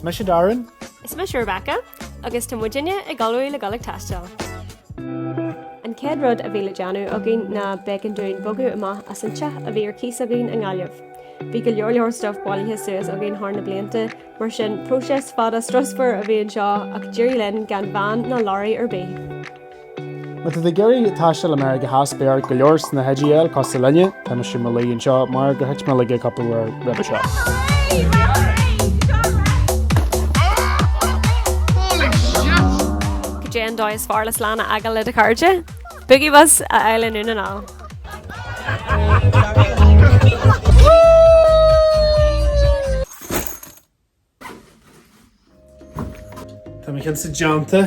mise Darren. Is mise Rebecca agus tá muidinne ag ullmhú le dul ag taisteal. An chéad rud a bhí le déanamh againn ná b'éigean dúinn bogadh amach as an teach a bhí ar cíos againn i nGaillimh. Bhí go leor leor stuif bailithe suas againn thar na blianta, mar sin próiseas fada strusmhar a bhí anseo ach d'éirigh linn gan veain ná leoraí ar bith. Má tá tú ag iarraidh taisteal i Meiriceá Theas beidh ort go leor snáthaidí a fháil cosúil linne, tá mise i mo luí anseo mar gur thit mé i laige cúpla uair roimhe seo. Cad é an dóigh is fearr le slán a fhágáil le do chairde? Boogie Bus a fháil i nDún na nGall. Tá mo chinnsa déanta.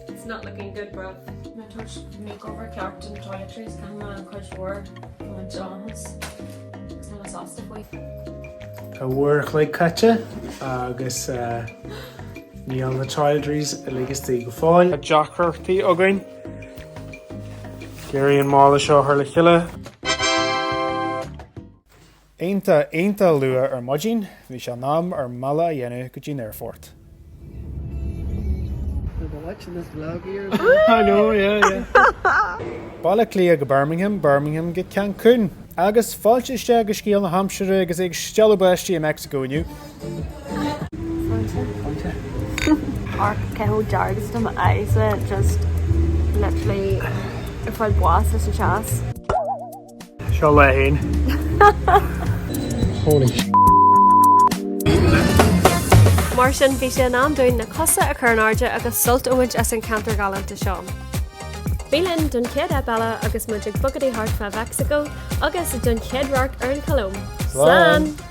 It's not looking good bro. Má tá makeover ceart don toiletries caithfidh mé an chuid mhór a bhaint amach agus tá mé sásta faoi. Tá uair a chloig caite agus níl na toiletries uilig istigh go fóill. Tá deacrachtaí againn. Ag iarraidh an mála seo a chur le chéile. Iontach, iontach luath ar maidin, bhí sé in am ár mbealach a dhéanamh go dtí an aerfort. I know, yeah, yeah. Baile Átha Cliath go Birmingham, Birmingham go Cancún. Agus fáilte isteach go Scéal na hAimsire agus é ag stealladh báistí i Meicsiceo inniu. Fáilte. Fáilte. Amharc cé chomh dearg is atá m'aghaidhse just literally ag fáil bás leis an teas. Seo lá a haon. Holy sh. Mar sin, bhí sé in am dúinn na cosa a chur in airde agus sult a bhaint as an cheantar galánta seo. Bí linn don chéad ep eile agus muid ag bogadaí thart fá Mheicsiceo agus don chéad radharc ar an Cholóim. Slán!